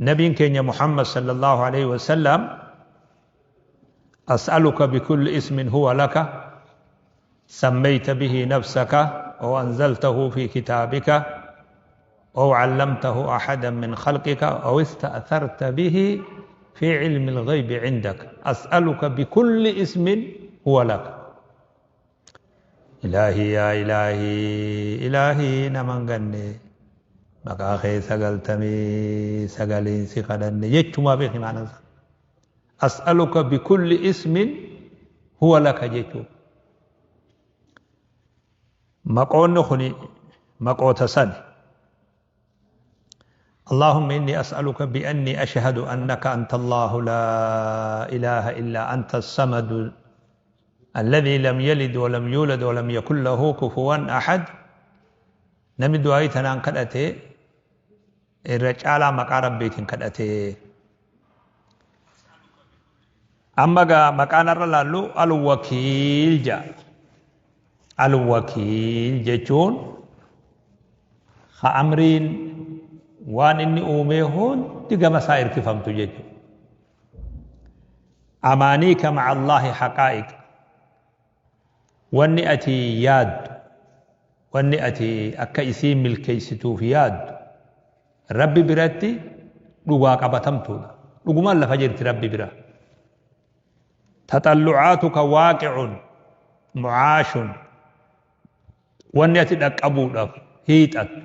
Nabiin keenya Muhammad sallallahu alaihi wasallam أسألك بكل اسم هو لك سميت به نفسك أو أنزلته في كتابك أو علمته أحدا من خلقك أو استأثرت به في علم الغيب عندك أسألك بكل اسم هو لك. إلهي يا إلهي إلهي نمنغني maqaa kee sagaltamii sagaliin si kadhanne jechumaa beeki maana isaa. As'aluka bikulli ismin huwa laka jechuu. Maqoonni kuni maqoota sani. اللهم إني أسألك بأني أشهد أنك أنت الله لا إله إلا أنت الصمد الذي لم يلد ولم يولد ولم يكن له كفوا أحد. Namni du'aayii tanaan kadhate irra caalaa maqaa rabbiitiin kadhate. Amma gaa maqaan irra laallu al-wakiil jedha. Al-wakiil jechuun ha amriin waan inni uumee hundi gama isaa hirkifamtu jechuudha. Amaaniika ma'a Allaahi haqaa'iq. Wanni ati yaaddu, wanni ati akka isii milkeessituuf yaaddu Rabbi biratti dhugaa qabatamtuudha. Dhugumaan lafa jirti Rabbi bira. Taxallucaatuka waaqicun mucaashun. Wanni ati dhaqqabuudhaaf hiixattu,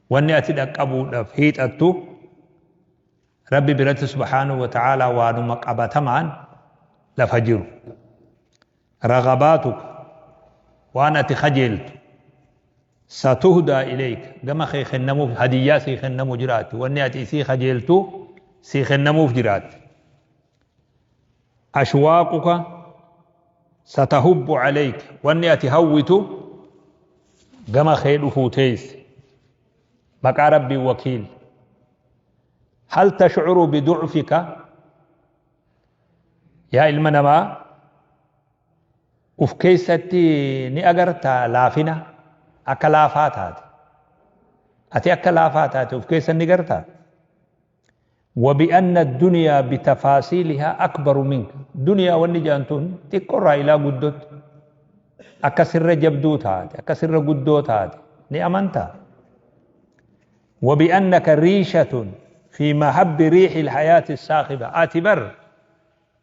wanni ati dhaqqabuudhaaf hiixattu Rabbi biratti subhaanahu wa ta'aalaa waanuma qabatamaan lafa jiru. Ragabaatuka waan ati kajeeltu satuhdaa ilayka gama kee kennamuuf hadiyyaa sii kennamu jiraatti, wanni ati isii kajeeltu sii kennamuuf jiraatti. Ashwaaquka satahubbu alayka wanni ati hawwitu gama kee dhufuu teesse. Maqaa Rabbii wakiil. Hal tashcuru biducfika yaa ilma namaa, uf keessatti ni agartaa laafina, akka laafaa taate? Ati akka laafaa taate uf keessa ni gartaa? وبأن الدنيا بتفاصيلها أكبر منك. دنيا wanni jaantun xiqqorraa ilaa guddootti akka sirra jabduu taate, akka sirra guddoo taate ni amantaa? وبأنك ريشة في مهب ريح الحياة الصاخبة. Ati bar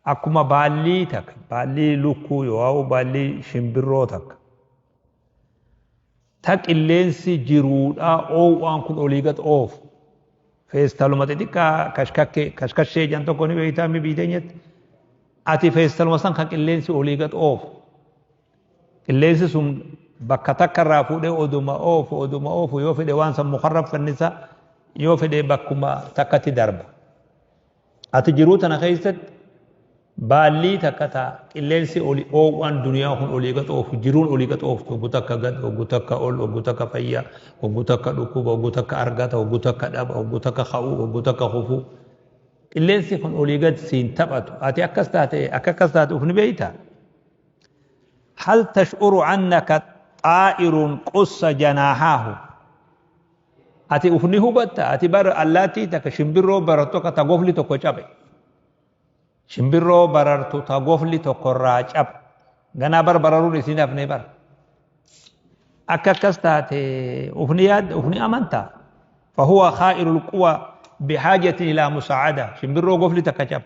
akkuma baallii takka, baallii lukkuu yoo baallii shimbirroo takka ta qilleensi jiruudhaa oowwaan kun olii gad oofu, feestaluma xixiqqaa kashkakkee kashkashee jan tokko ni beektaa mi biiteenyetti, ati feestaluma san kan qilleensi olii gad oofu, qilleensi sun bakka takka irraa fuudhee oduma oofu oduma oofu, yoo fedhe waan san mukarra fannisa, yoo fedhe bakkuma takkatti darba. Ati jiruu tana keessatti baallii takka ta qilleensi oli oowwaan duniyaa kun olii gad oofu, jiruun olii gad ooftu, oggu takka gad, oggu takka ol, oggu takka fayyaa, oggu takka dhukkuba, oggu takka argata, oggu takka dhaba, oggu takka ka'uu, oggu takka kufuu, qilleensi kun olii gad siin taphatu, ati akkas taate, akka akkas taate uf ni beeyta? هل تشعر أنك طائر قص جناحاه? Ati uf ni hubatta ati bar allaattii takka, shimbirroo barartu akka ta gofli tokko cabe, shimbirroo barartu ta gofli tokko irraa cabe, ganaa bar bararuun isin hafne bar, akka akkas taate uf ni yaadda, uf ni amantaa? فهو خائر القوى بحاجة إلى مساعدة. Shimbirroo gofli takka cabe,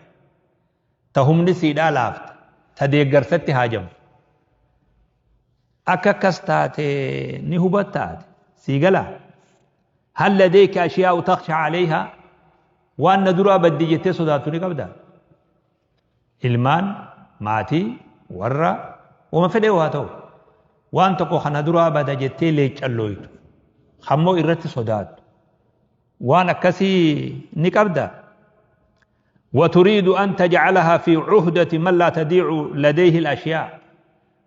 ta humni siidhaa laafte, ta deeggarsatti haajamtu, akka akkas taate ni hubatta ati? Sii galaa? هل لديك أشياء تخشى عليها? Waan na duraa baddi jettee sodaattu ni qabda? Ilmaan, maatii, warra, wama fedhe haa ta'u, waan tokko kana duraa bada jettee leeccallooytu hammoo irratti sodaattu, waan akkasii ni qabda? وتريد أن تجعلها في عهدة من لا تضيع لديه الأشياء.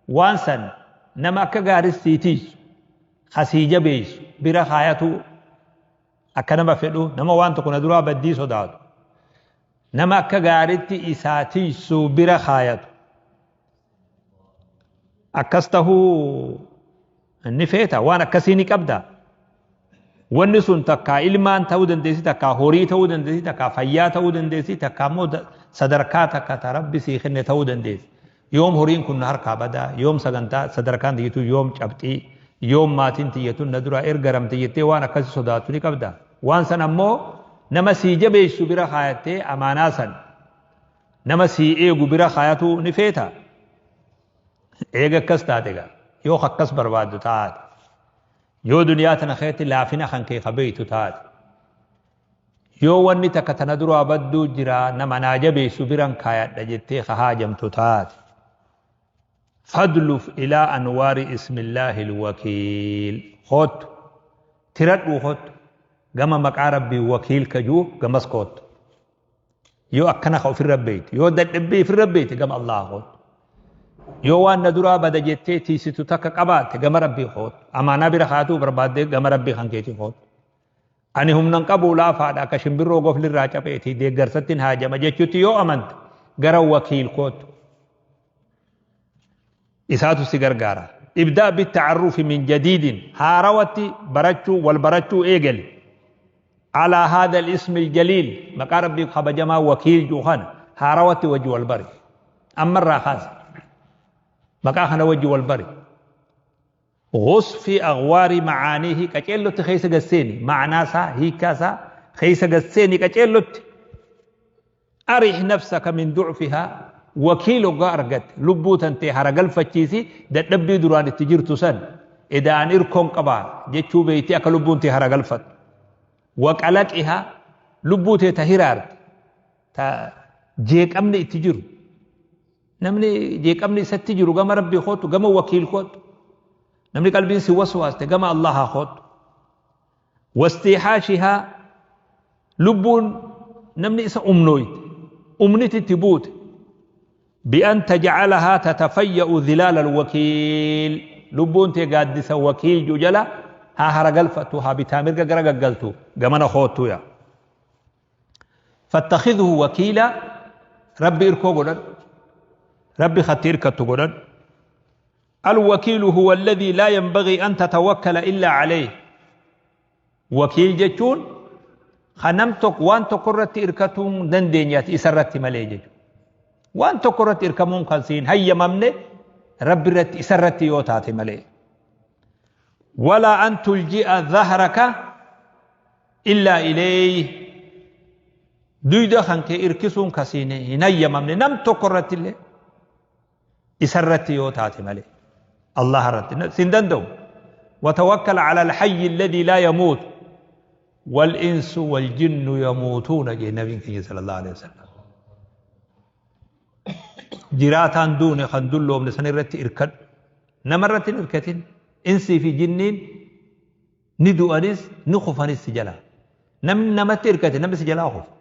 Waan san nama akka gaarii siitiisu kasii jabeessu bira kaayatu akka nama fedhu, nama waan tokko na duraa baddii sodaatu, nama akka gaaritti isaa tiisu bira kaayatu, akkas tahuu ni feeta? Waan akkasii ni qabda? Wanni sun takkaa ilmaan ta'uu dandeessi, takkaa horii ta'uu dandeessi, takkaa fayyaa ta'uu dandeessi, takkaa immoo sadarkaa takka ta Rabbi sii kenne ta'uu dandeessi. Yoom horiin kun na harkaa badaa, yoom sagantaa sadarkaan tiyyatu yoom cabxii, yoom maatiin tiyyatu na duraa ergaramte jettee waan akkasii sodaattu ni qabda. Waan san ammoo nama sii jabeessu bira kaayattee amaanaa san nama sii eegu bira kaayatu ni feeta. Eega akkas taate gaa yoo akkas barbaaddu taate, yoo duniyaa tana keessatti laafina kan kee ka beeytu taate, yoo wanni takka tana duraa badduu jira nama naa jabeessu biran kaayadha jettee ka haajamtu taate, fadluf ilaa anwaari ismillaahi alwakiil, koottu tiradhuu, koottu gama maqaa Rabbii wakiil kajuu gamas koottu. Yoo akkana ka ofirra beeytu, yoo dadhabbii ofirra beeyte, gama Allah koottu. Yoo waan na duraa bada jettee tiisitu takka qabaatte, gama Rabbii koottu. Amaanaa bira kaatuu barbaaddee, gama Rabbii kan keetii koottu. Ani humnan qabu, laafaadha, akka shimbirroo goflirraa capheeti, deeggarsattiin haajama jechuutti yoo amante, gara wakiil koottu. Isaatu si gargaara. Ibdaa bitta'arrufi min jadiidin, haarawatti barachuu wal barachuu eegali. Alaa haadha al-ismi al-jaliil, maqaa Rabbii kabajamaa wakiil jiru kana haarawatti wajji wal bari. Ammarraa kaasa maqaa kana wajji wal bari. Ghus fi aghwaari macaaniihi, qaceellotti keessa gasseeni, ma'anaa isaa, hiikkaa isaa keessa gasseeni qaceellotti. Arih nafsaka min du'fihaa, wakiil hoggaa argatte lubbuu tantee hara galfachiisi, dadhabbii duraan itti jirtu san eda'an irkoon qabaa jechuu beeyti, akka lubbuun tee hara galfattu. Wa qalaqihaa, lubbuu tee ta hiraarte, ta jeeqamni itti jiru, namni jeeqamni isatti jiru gama Rabbii koottu, gama wakiil koottu. Namni qalbiin si waswaaste gama Allahaa koottu. Wastiihaashihaa, lubbuun namni isa umnooyte, umniti itti buute, bi'an tajcalahaa tatafayya'u dhilaala alwakiil, lubbuun tee gaaddisa wakiil jiru jala haa haragalfattu, haa bitaa mirga gara gaggaltu, gamana koottu yaa. Fattakhidhu wakiila, Rabbi irkoo godhadhu, Rabbi katti irkattu godhadhu. Alwakiilu huwa alladhii laa yanbagii an tatawakkala illaa alayhi. Wakiil jechuun kan nam tokko waan tokko irratti irkatuu hin dandeenye ati isa irratti malee jechuudha. Waan tokko irratti irkamuun kan siin hayyamamne Rabbi irratti, isa irratti yoo taate malee. Walaa an tulji'a dhahraka illaa ilayhi. Duyda kan kee irkisuun kan siin hin hayyamamne nam tokko irratti illee isa irratti yoo taate malee. Allah irratti sin danda'u. Watawakkal ala alhayyi alladhi laa yamuut wal insu wal jinnu yamuutuuna jee nabiin keenya sallallahu alaihi wasallam. Jiraataan duune kan dulloomne san irratti irkadhu. Nama irratti hin irkatin. Insii fi jinniin ni du'anis ni kufanis si jalaa. Namni namatti irkate namni si jalaa kufa.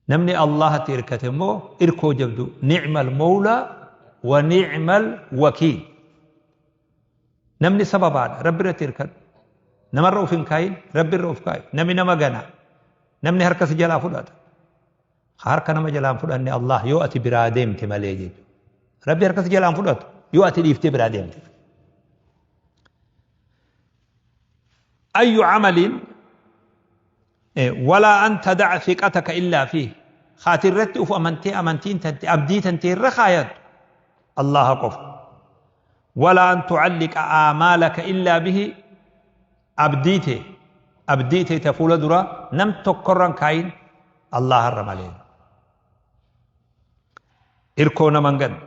Namni Allahatti irkate immoo irkoo jabdu, ni'mal mawlaa wa ni'mal wakiil. Namni sababaadha, Rabbi irratti irkadhu. Namarra of hin kaayin, Rabbi irra of kaayi. Namni nama gana. Namni harka si jalaa fudhata. Harka nama jalaan fudhanne Allah, yoo ati biraa deemte malee jechuudha. Rabbi harka si jalaan fudhatu yoo ati dhiiftee biraa deemte. Ayyu camalin walaa an tada'a thiqataka illaa fiih, kaati irratti uf amantee, amantiin tante, abdii tante irra kaayattu Allaha qofa. Walaa an tucalliqa aamaalaka illaa bihi, abdii tee, abdii tee ta fuula duraa nam tokkorran kaayin Allaharra malee. Irkoo naman ganne.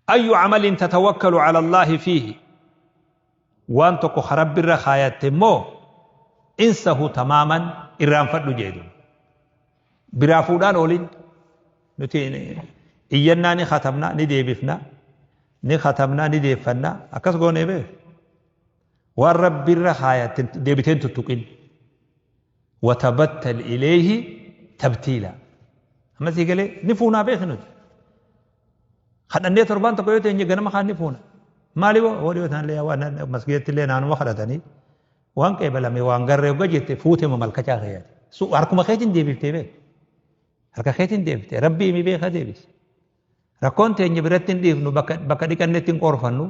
Ayyu camalin tatawakkalu cala Allaahi fiihi, waan tokko ka Rabbi irra kaayatte immoo insahu tamaaman, irraanfadhu jeedu. Biraa fuudhaan oolin. Nuti iyyannaa ni katabna, ni deebifna, ni katabna, ni deeffanna, akkas goonee beek. Waan Rabbi irra kaayatte deebiteen tuttuqin. Watabattal ilayhi tabtiila. Amma sii galee ni fuunaa beeki nuti. Kadhannee torbaan tokko yoo teenye ganama kaan ni fuuna. Maali hoo dhiyoo tanallee waan masgiidatti illee naanuma kadhatanii waan qeebalame waan garree hogga jette fuute mamalkachaa keeyyaate. Harkuma keetiin deebiftee beek. Harka keetiin deebiftee Rabbii himi beeka deebise. Rakkoon teenya biratti hin dhiifnu, bakka dhiqannetti hin qoorfannu.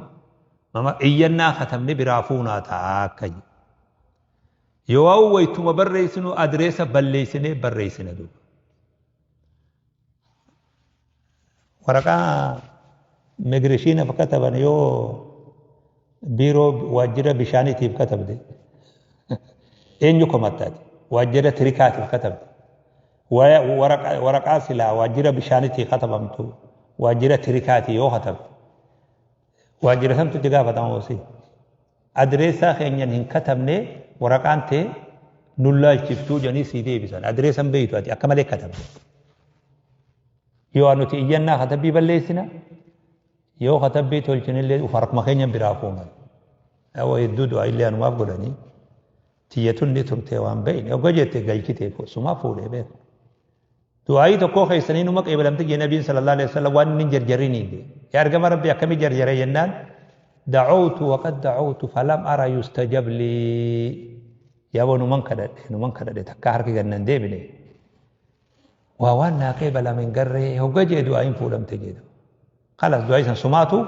Mama iyyannaa katabne biraa fuunaa ta'a akka jedhu. Yoo waytuma barreessinu adreessa balleessinee barreessina duuba. Waraqaa migireeshinaaf kataban yoo biiroo waajjira bishaaniitiif katabde eenyu komattaati? Waajjira tirikaatiif katabde. Waraqaa silaa waajjira bishaaniitii katabamtu waajjira tirikaatii yoo katabde waajjira santu itti gaafatama hoosii. Adreessaa keenyan hin katabne waraqaan tee nun laalchiftuu jedhanii sii deebisan. Adreessan beeytu ati akka malee katabde. Yoo nuti iyyannaa katabbii balleessina yoo katabbii tolchinillee uf harkuma keenya biraa fuunan. Yoo hedduu du'aa illee anumaaf godhanii tiyyatun ni turtee waan beeyne ogga jette galchite sumaa fuudhee beeku. Du'aayii tokkoo keessanii numa qeebalamte jee nabiin sallallahu alaihi wasallam waan inni hin jarjariniin jee. Yaa ergama rabbi akkamii jarjare jennaan da'awtu waqad da'awtu falam ara yustajab lii. Yaa boo numan kadhadhe numan kadhadhe takkaa harki gannan deebine. Waa waan naa qeebalame hin garree hogga jee du'aayiin fuudhamte jedhu. Kalas du'aayii san sumaatu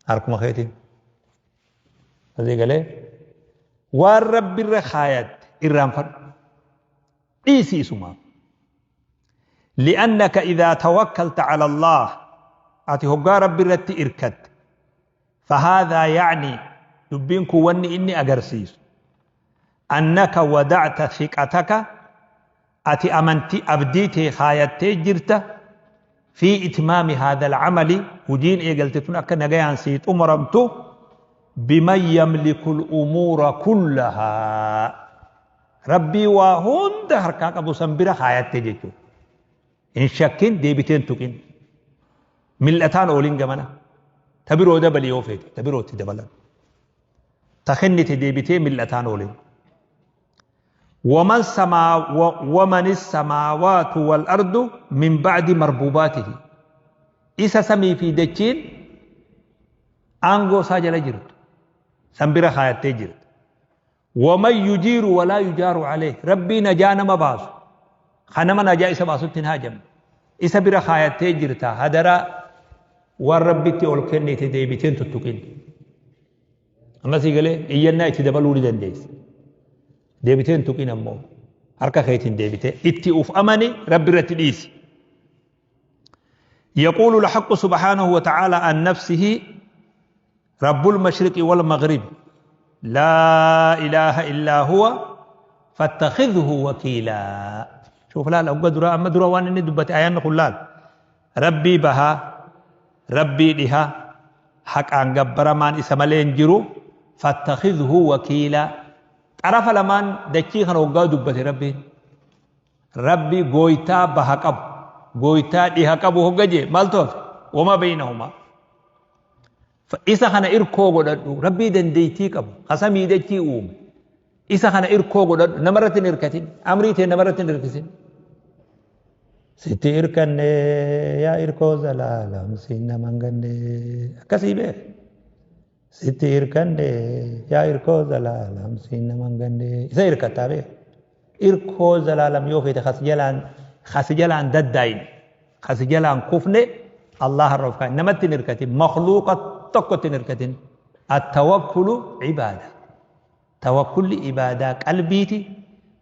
harkuma keetiin. Asii galee waan rabbi irra kaayatte irraanfadhu. Dhiisi isumaaf. Li'annaka idhaa tawakkalta ala Allah ati hoggaa rabbi irratti irkatte fahaadhaa ya'ni dubbiin kun wanni inni agarsiisu annaka wada'ta thiqataka ati amantii abdii tee kaayattee jirta fi itmaami haadha alcamali hujiin eegalte tun akka nagayaan sii xumuramtu biman yamliku al'umuura kullahaa Rabbii waa hunda harkaa qabu san bira kaayatte jechuudha. Hin shakkin deebitee hin tuqin. Mil'ataan oolin gamana. Ta biroo dabali yoo feete ta biroo itti dabalan. Ta kennite deebitee mil'ataan oolin. Waman samaa wamanis samaawaatu wal ardu min ba'di marbuubaatihi. Isa samii fi dachiin aangoo isaa jala jirtu. San bira kaayattee jirta. Waman yujiiru walaa yujaaru aleyh Rabbii najaa nama baasu ka nama najaa isa baasutti hin haajamne isa bira kaayattee jirta hadaraa waan Rabbitti ol kennite deebitee hin tuttuqin. Amma sii galee iyyannaa itti dabaluu ni dandeessa. Deebitee hin tuqin ammoo harka keetiin deebitee itti uf amani Rabbi irratti dhiisi. يقول الحق سبحانه وتعالى عن نفسه رب المشرق والمغرب لا إله إلا هو فاتخذه وكيلا شوف لا لا درا أما درا وان إني دبت آيان نقول ربي بها ربي لها حق عن جبر مان إسمالين جرو فاتخذه وكيلا طرف لمان دكي خنو دبت ربي Rabbi gooytaa baha qabu, gooytaa dhiha qabu hogga jee maaltu hafe? Wama beeynahumaa. Isa kana irkoo godhadhu, Rabbii dandeeytii qabu, ka samii dachii uume. Isa kana irkoo godhadhu, namarratti hin irkatin, amrii tee namarratti hin irkisin. Sitti irkanne yaa irkoo zalaalam siin naman ganne akkasii beek. Sitti irkanne yaa irkoo zalaalam siin naman ganne isa irkattaa beek. Irkoo zalaalam yoo feete kas jalaan kas jalaan daddaayne kas jalaan kufne Allah irra of kaa'e namatti hin irkatin makhluuqa tokkotti hin irkatin attawakkulu ibaada tawakkulli ibaadaa qalbiiti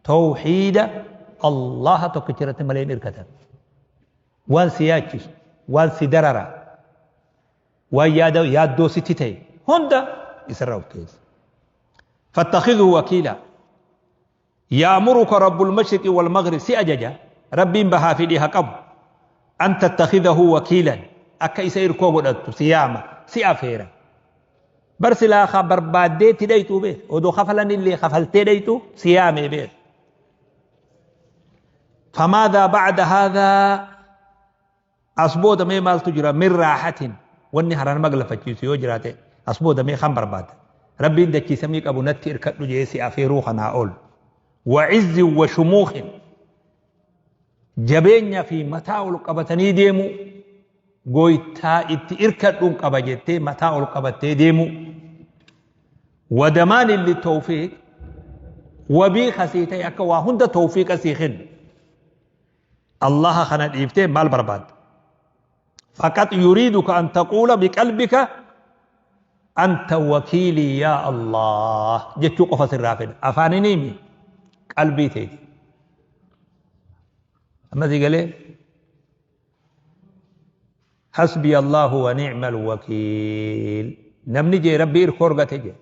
tawhiida Allah tokkicha irratti malee hin irkatan waan si yaachisu waan si darara waan yaada yaaddoo sitti ta'e hunda isarra of keessa fattakhidhu wakiila Ya'muruka rabbul mashriqi wal maghrib si ajaja Rabbiin bahaa fi dhiha qabu an tattakhidahu wakiilan akka isa irkoo godhattu si yaama si afeera bar silaa ka barbaaddee itti dhayxuu beek odoo kafalanillee kafaltee dhayxu si yaamee beek famaadhaa ba'da haadhaa As booda mee maaltu jira min raahatin wanni hara nama galfachiisu yoo jiraate as booda mee kam barbaadda Rabbiin dachii samii qabu natti irkadhu jedhee si afeeruu kanaa ol wa izzin wa shumuukhin jabeenya fi mataa ol qabatanii deemuu goytaa itti irkadhuun qaba jettee mataa ol qabattee deemuu wa damaanin litawfiiq wabii kasii ta'e akka waa hunda tawfiiqa sii kennu Allaha kana dhiiftee maal barbaadda? Faqat yuriiduka an taquula biqalbika Anta wakiilii yaa Allah jechuu qofa sirraa fedha. Afaanini mi qalbii teeti. Amma sii galee hasbi Allahu wa ni'mal wakiil. Namni jee Rabbi irkoo argate jee.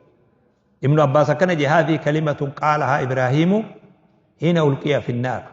Ibnu Abbaas akkana jee, haadhii kalimatun qaalahaa Ibraahiimu hiina ulqiya finnaar.